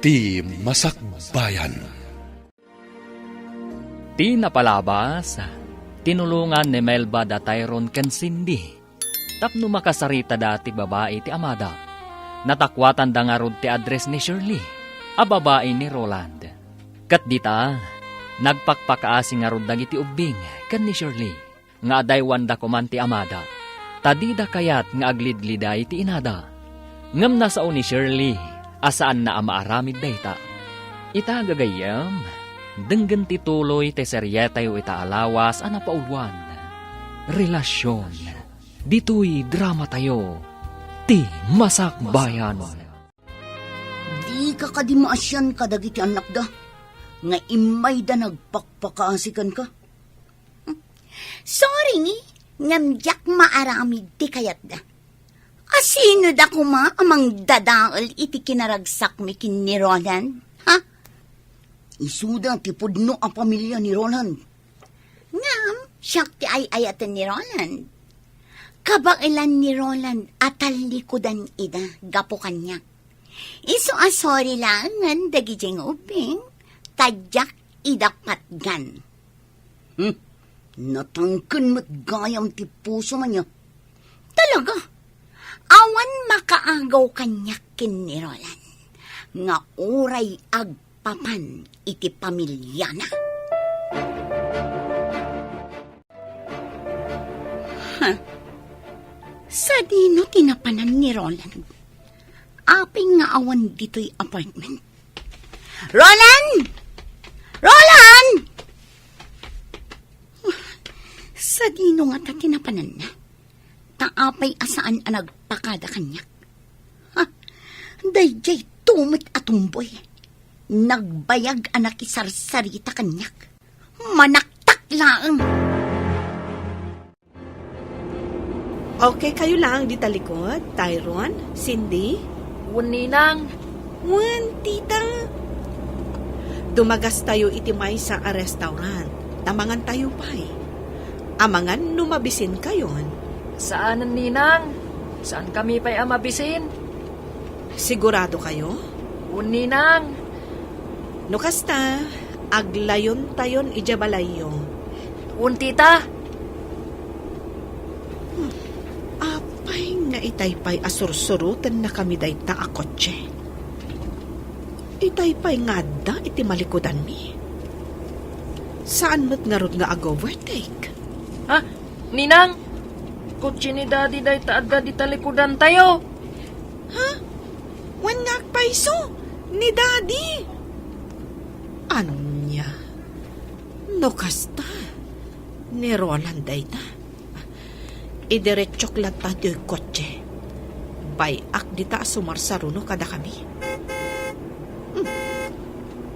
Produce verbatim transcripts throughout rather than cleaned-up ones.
Ti Masakbayan. Ti napalabas, tinulongan ni Melba da Tyron ken Cindy tapno makasaritada ti babai ti amada. Natakuatanda ngarud ti address ni Shirley a babai ni Roland. Ket dita, nagpakpakaasi ngarud dagiti ubbing ken ni Shirley nga adaywanda koman ti amada, ta dida kayat nga aglidliday ti inada. Ngem nasao ni Shirley a saanna a maaramid dayta. Ita, gagayyem, denggen ti tuloy ti serietayo ita a lawas a napauluan, Relasion. Ditoy dramatayo, Ti Masakbayan. Dika kadi maasian kadagiti annakda nga immayda nagpakpakaasi kenka? Sorry, ngem diak maaramid ti kayatda. Asinoda koma a mangdadael iti kinaragsakmi ken ni Roland? Ha? Isuda ti pudno a pamilia ni Roland. Ngem, siak ti ay-ayaten ni Roland. Kabaelan ni Roland a tallikudan ida gapu kaniak. Isu a sorry laengen dagiti nga ubbing, ta diak ida patgan. Hmm, natangken met gayam ti pusom ania. Talaga, awan makaagaw kaniak ken ni Roland nga uray agpapan iti pamiliana. Ha? Sadino ti napanan ni Roland? Apay nga awan ditoy apartment? Roland! Roland! Sadino ngata ti napananna? Ta apay a saan a nagpakada kaniak? Ha? Daydiay tumet a tumboy. Nagbayag a nakisarsarita kaniak. Manaktak laeng. Okay kayo laeng dita likod, Tyron, Cindy? Wen, Ninang. Wen, tita. Dumagastayo iti maysa a restaurant, ta mangantayo pay. Amangan no mabisin kayon. Saanen, Ninang. Saan kami pay a mabisin. Sigurado kayo? Wen, Ninang. No kasta, aglayontayon idiay balayyo. Wen, tita. Hmm. Apay nga itay pay a sursurotennakami dayta a kotse? Itay pay nga adda iti malikudanmi. Saan met ngarud nga ag-overtake? Ha? Ninang, kotse ni Daddy dayta adda dita likudantayo. Ha? Wen nga agpayso ni Daddy. Ania? No kasta, ni Roland dayta. Idiretsok latta ti kotse. Bay-ak dita a sumarsaruno kadakami. Hmm.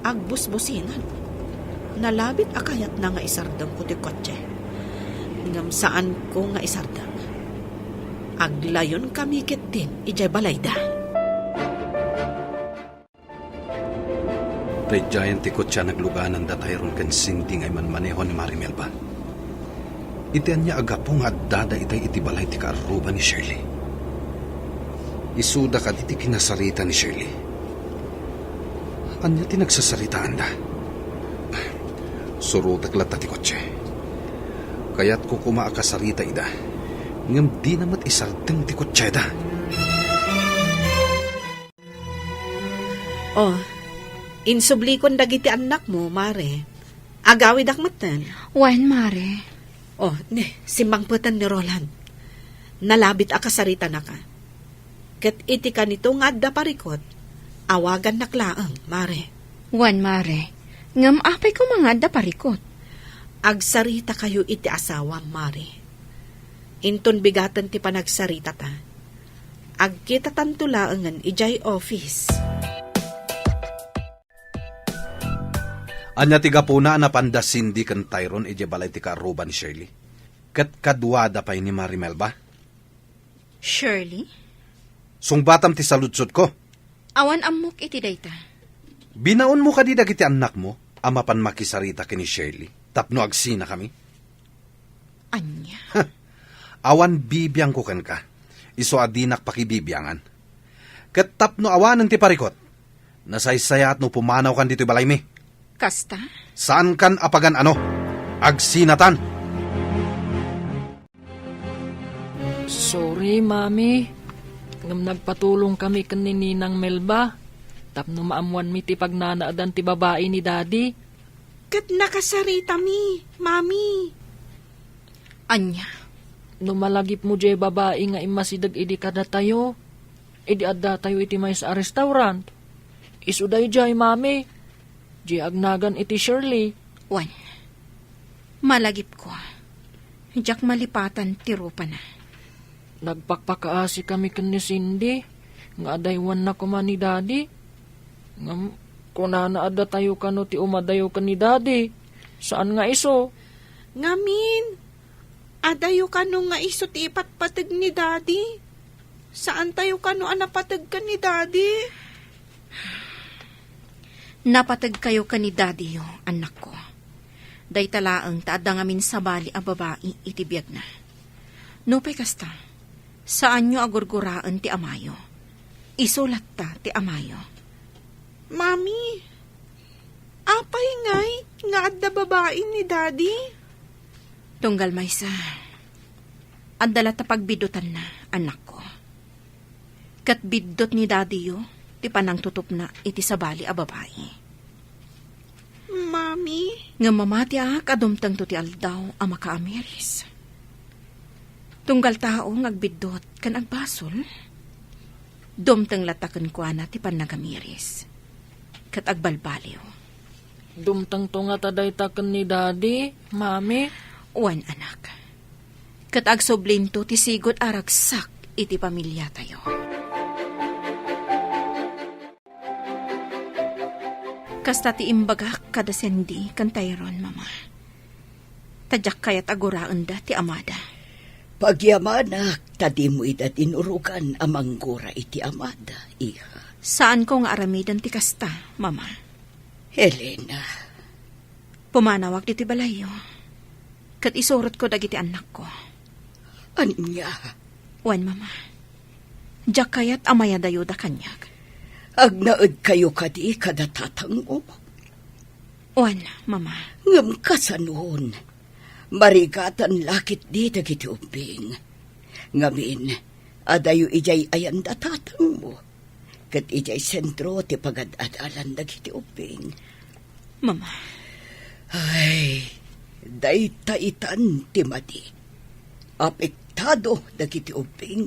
Agbusbusinan. Nalabit a kayatna nga isardengko ti kotse. Ngem saanko nga isardeng. Aglayonkami ketdin idiay balayda. Daydiayen ti kotse a nagluganan da Tyron ken Cindy nga immanmaneho ni Mari Melba. Iti ania a gapu nga addada itay iti balay ti kaarruba ni Shirley? Isuda kadi ti kinasarita ni Shirley? Ania ti nagsasaritaanda? Surotek latta ti kotse. Kayatko koma a kasarita ida, ngem dina met isardeng ti kotseda. Oh, insublikon dagiti annakmo, Mare. Agawidak metten. Wen, Mare. Oh, ne, simmangpeten ni Roland. Nalabit a kasaritanaka. Ket iti kanito nga adda parikot, awagannak laeng, Mare. Wen, Mare. Ngem apay koma nga adda parikot? Agsaritakayo iti asawam, Mare. Inton bigaten ti panagsaritata, agkitatanto laengen idiay office. Ania ti gapuna a napanda Cindy ken Tyron idiay balay ti kaarruba ni Shirley? Ket kaduada pay ni Mari Melba? Shirley? Sungbatam ti saludsodko. Awan ammok iti dayta. Binaonmo kadi dagiti annakmo a mapan makisarita ken ni Shirley tapno agsinakami? Ania? Awan bibiangko kenka, isu a dinak pakibibiangan. Ket tapno awanen ti parikot, Nasaysayaat no pumanawkan ditoy balaymi. Kasta? Saankan a pagan-ano. Agsinatan. Sorry, Mami. Ngem nagpatulong kami ken ni Ninang Melba tapno maammoanmi ti pagnanaadan ti babai ni Daddy. Ket nakasaritami, Mami. Ania? No malagipmo diay babai nga immasideg idi kadatayo, idi addatayo iti maysa a restaurant, isu daydiay, Mami. Diay agnagan iti Shirley. Wen, malagipko. Diak malipatan ti rupana. Nagpakpakaasi kami ken ni Cindy nga adaywanna koma ni Daddy. Ngem kunana, addatayo kano ti umadayo ken ni Daddy. Saan nga isu. Ngamin, adayo kano nga isu ti ipatpateg ni Daddy. Saantayo kano a napateg ken ni Daddy. Napategkayo ken ni Daddyyo, annakko. Dayta laeng ta adda ngamin sabali a babai iti biagna. Nupay kasta, saanyo a gurguraen ti amayo. Isu latta ti amayo. Mami, apay ngay nga adda babai ni Daddy? Tunggal maysa, adda latta pagbidutanna, annakko. Ket biddut ni Daddyyo ti panangtutupna iti sabali a babai. Mami? Ngem mamatiak a dumtengto ti aldaw a makaamiris. Tunggal tao nga agbiddut ken agbasol, dumteng latta kenkuana ti pannagamiris ket agbalbaliw. Dumtengto ngata dayta ken ni Daddy, Mami? Wen, anak. Ket agsublinto ti sigud a ragsak iti pamiliatayo. Kasta ti imbagak kada Cindy ken Tyrone, Mama. Ta diak kayat a guraenda ti amada. Pagyamanak ta dimo ida dinurogan a manggura iti amada, iha. Saanko nga aramiden ti kasta, Mama. Elena. Pumanawak ditoy balayyo. Ket isurotko dagiti annakko. Ania? Wen, Mama. Diak kayat a mayadayoda kaniak. Agnaedkayo kadi kada tatangmo? Wen, Mama. Ngem kasanon? Marigatan la ketdi dagiti ubbing. Ngamin, adayo idiay ayanda tatangmo. Ket idiay sentro ti pagad-adalan dagiti ubbing. Mama. Ay, dayta itan ti madi. Apektado dagiti ubbing.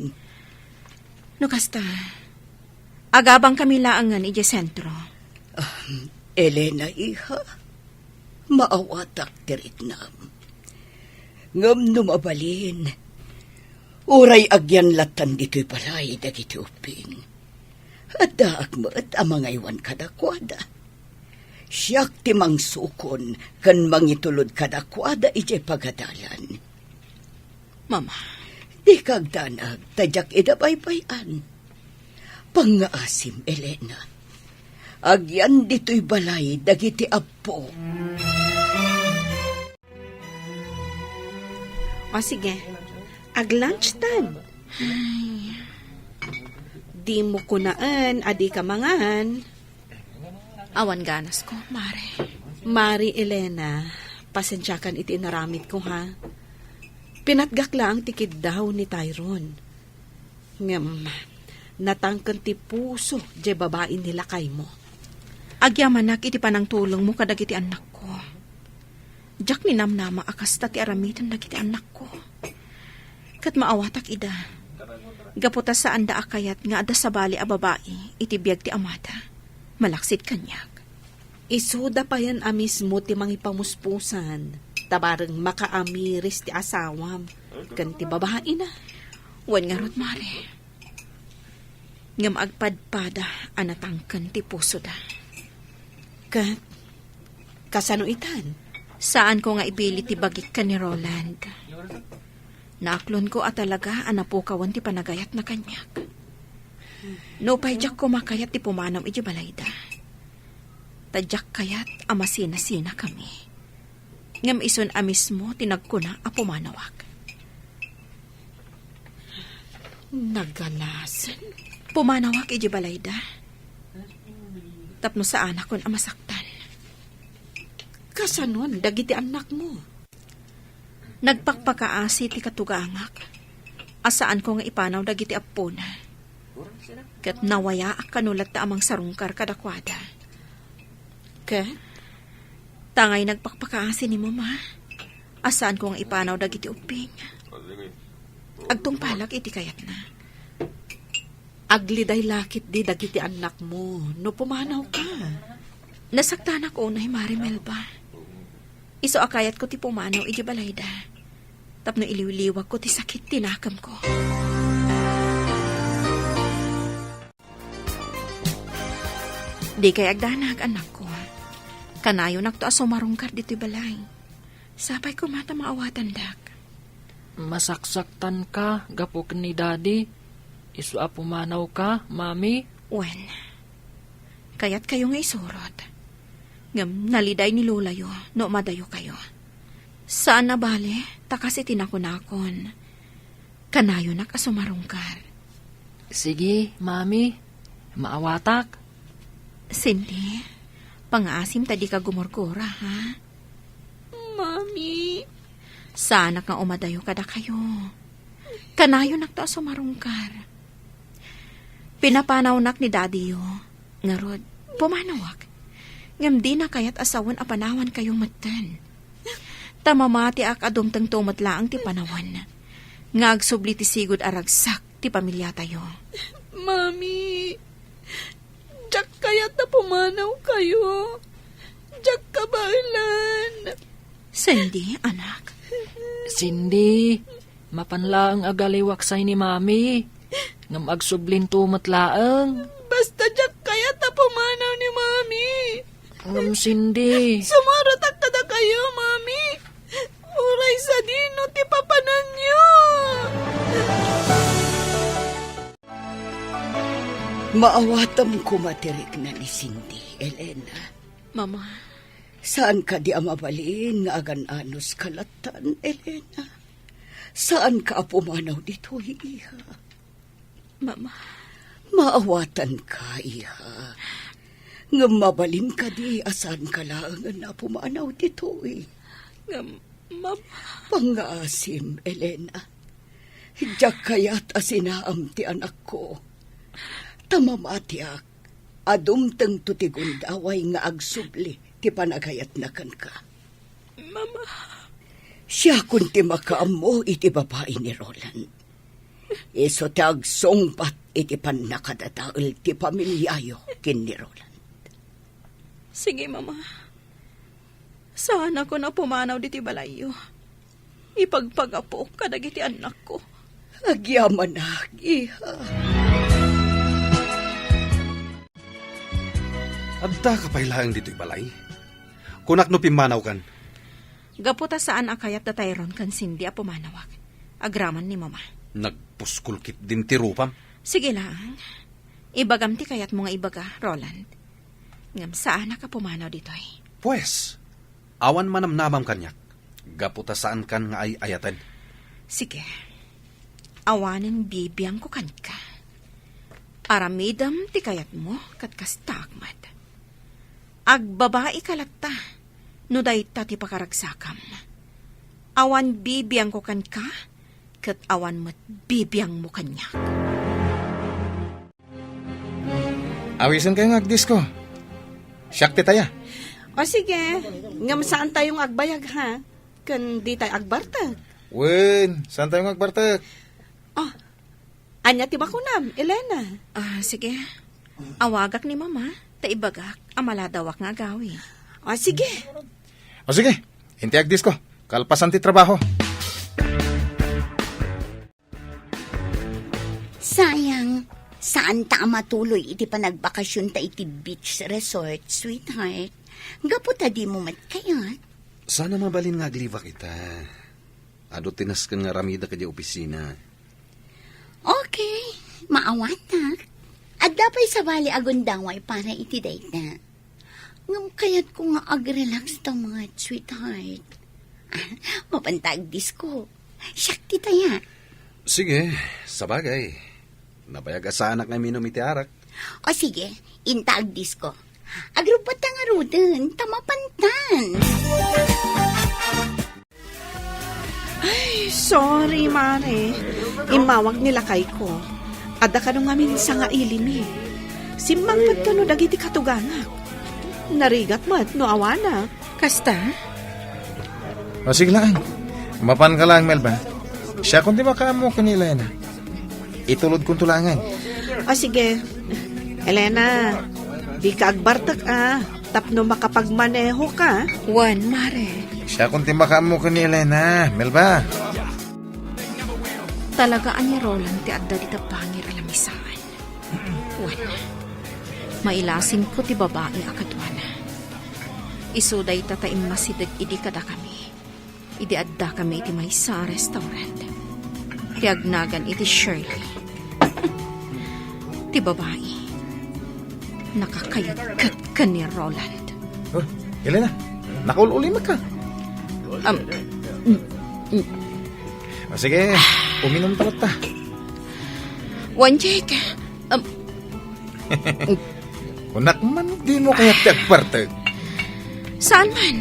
No kasta, agabangkami laengen idiay sentro. Ah, Elena, iha, maawatak ti riknam. Ngem no mabalin, uray agyan lattan ditoy balay dagiti ubbing. Addaak met a mangaywan kadakuada. Siak ti mangsukon ken mangitulod kadakuada idiay pagadalan. Mama. Dika agdanag ta diak ida baybay-an. Pangngaasim, Elena. Agyan ditoy balay dagiti appo. O sige, ag-lunch time. Ay. Dimo kunaen a dika mangan. Awan ganasko, Mare. Mare Elena, pasensiakan iti inaramidko, ha? Pinatgak laeng ti kiddaw ni Tyrone. Ngem, natangken ti puso diay babai ni lakaymo. Agyamanak iti panangtulongmo kadagiti annakko. Diak ninamnama a kasta ti aramiden dagiti annakko. Ket maawatak ida. Gapu ta saanda a kayat nga adda sabali a babai iti biag ti amada, malaksid kaniak. Isuda payen a mismo ti mangipamuspusan, ta bareng makaamiris ti asawam ken ti babaina. Wen ngarud, Mare. Ngem agpadpada a natangken ti pusoda. Ket kasano itan? Saanko nga ipili ti bagik ken ni Roland. Naaklonko a talaga a napukawen ti panagayatna kaniak. Nupay diak koma kayat ti pumanom idiay balayda. Ta diak kayat a masinasinakami. Ngem isun a mismo ti nagkuna a pumanawak. Nagalasen. Pumanawak idiay balayda. Tapno saanakon a masaktan. Kasanon dagiti annakmo? Nagpakpakaasi ti katugangak a saanko nga ipanaw dagiti appona. Ket nawayaak kano latta a mangsarungkar kadakuada. Ket tangay nagpakpakaasi ni Mama a saanko nga ipanaw dagiti ubbing. Agtungpalak iti kayatna. Agliday la ketdi dagiti annakmo no pumanawka. Nasaktanak unay, Mare Melba. Isu a kayatko ti pumanaw iti balayda tapno iliwliwagko ti sakit ti nakemko. Dikay agdanag, annakko. Kanayonakto a sumarungkar ditoy balay. Sapay koma ta maawatandak. Masaksaktanka gapu ken ni Daddy. Isu a pumanawka, Mami? Wen, kayatkayo nga isurot. Ngem naliday ni Lolayo no umadayokayo. Saan a bale, ta kas iti nakunakon, kanayonak a sumarungkar. Sige, Mami. Maawatak. Cindy, pangaasim ta dika gumurgura, ha? Mami. Saanak nga umadayo kadakayo. Kanayonakto a sumarungkar. Pinapanawnak ni Daddy-yo. Ngarud, pumanawak. Ngem dina kayat a sawen a panawankayo metten. Ta mamatiak a dumtengto met laeng ti panawen nga agsubli ti sigud a ragsak ti pamiliatayo. Mami, diak kayat a pumanawkayo. Diak kabaelan. Cindy, anak. Cindy, mapan laeng a galiwak say ni Mami. Ngem agsublinto met laeng. Basta diak kayat a pumanaw ni Mami. Ngem, Cindy. Sumurotak kadakayo, Mami. Uray sadino ti papananyo. Maawatam koma ti rikna ni Cindy, Elena. Mama. Saan kadi a mabalin nga agan-anos ka lattan, Elena? Saan ka a pumanaw ditoy, iha? Mama. Maawatanka, iha. Ngem mabalin kadi a saan ka laengen a pumanaw ditoy? Ngem, Mama. Pangngaasim, Elena. Diak kayat a sinaam ti anakko. Ta mamatiak a dumtengto ti gundaway nga agsubli ti panagayatna kenka. Mama. Siakon ti makaammo iti babai ni Roland. Isu ti agsungbat iti pannakadadael ti pamiliayo ken ni Roland. Sige, Mama. Saanakon a pumanaw ditoy balayyo. Ipagpagapok kadagiti annakko. Agyamanak, iha. Addaka pay laeng ditoy balay? Kunak no pimmanawkan. Gapu ta saan a kayat da Tyrone ken Cindy a pumanawak. Agraman ni Mama. Nagpuskol ketdin ti rupam. Sige laeng. Ibagam ti kayatmo nga ibaga, Roland. Ngem saanak a pumanaw ditoy. Pues, awan manamnamam kaniak. Gapu ta saankan nga ay-ayaten. Sige. Awanen bibiangko kenka. Aramidem ti kayatmo ket kastaak met. Agbabaika latta no dayta ti pakaragsakam. Awan bibiangko kenka, ket awan met bibiangmo kaniak. Awisenkayo nga agdisko. Siak ti taya. O sige, ngem saantayo nga agbayag, ha? Ken ditay agbartek. Wen, saantayo nga agbartek. Oh, ania ti makunam, Elena? Ah, sige. Awagak ni Mama, ta ibagak a maladawak nga agawi. O sige. O sige, inti agdisko. Kalpasan ti trabaho. Sayang, saanta a matuloy iti panagbakasionta iti beach resort, sweetheart. Gapu ta dimo met kayat. Saan a mabalin nga aglibak ita. Adu ti nasken nga aramidek idiay opisina. Okay, maawatak. Adda pay sabali a gundaway para iti dayta. Ngem kayatko nga agrelax ta met, sweetheart. Mapanta agdisko. Siak ti taya. Sige, sabagay. Nabayag a saanak nga minum iti arak. O sige, inta agdisko. Agrupta ngaruden, ta mapantan. Ay, sorry, Mare. Immawag ni lakayko. Adda kano ngamin sanga ilimi. Simmangpet kano dagiti katugangak. Narigat met no awanak. Kasta? O, sige lang. Mapanka lang, Melba. Siakon ti makaammo ken ni Elena. Itulodkonto laengen. O, sige. Elena, dika agbartek, a, tapno makapagmanehoka. Wen, Mare. Siakon ti makaammo ken ni Elena, Melba. Talaga a ni Roland ti adda dita bangir a lamisaan. Wen, mailasinko ti babai a kaduana. Isu dayta ta immasideg idi kadakami. Idi addakami iti maysa a restaurant, ti agnagan iti Shirley. Ti babai, nakakayod ket ken ni Roland. Oh, Elena, nakaul-ulimekka. Um, mm, mm. Ah, sige, uminom ta latta. Wen, Jake, um, Kunak man, dimo kayat ti agbartek? Saan man.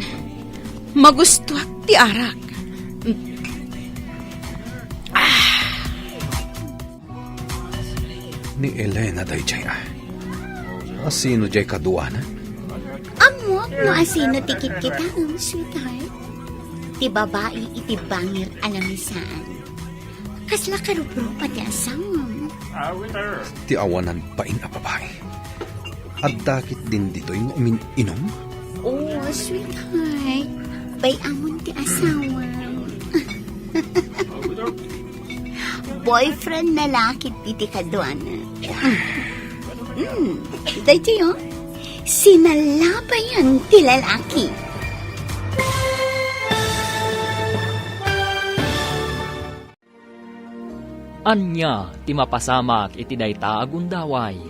Magustuak ti arak. Ni Elena daydiay, a. Asino diay kaduana? Ammok no asino ti kitkitaem, sweetheart. Ti babai iti bangir a lamisaan. Kasla karuprupa ti asawam. Ti awanan bain a babai. Adda ketdin ditoy nga umin-inom? Oh, sweetheart. Bay-amon ti asawam. Boyfriend na la ketdi ti kaduana. Hmm, daytoy, oh. Sinalabayan ti lalaki. Ania ti mapasamak iti dayta a gundaway?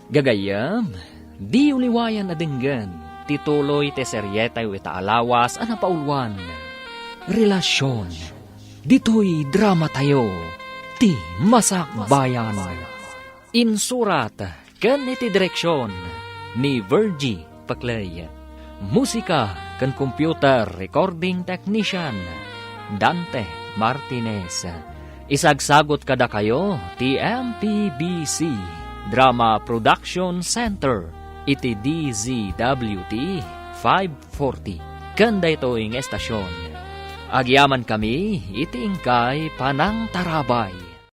Gagayyem, diyo liwayan a denggen ti tuloy ti serietayo ita a lawas a napauluan, Relasion. Ditoy dramatayo, ti Masakbayan. Insurat ken iti direksion ni Virgie Paclay. Musika ken computer recording technician, Dante Martinez. Isagsagut kadakayo ti M P B C Drama Production Center iti D Z W T five forty. Ken daytoy nga estasion, agyamankami iti inkay panangtarabay.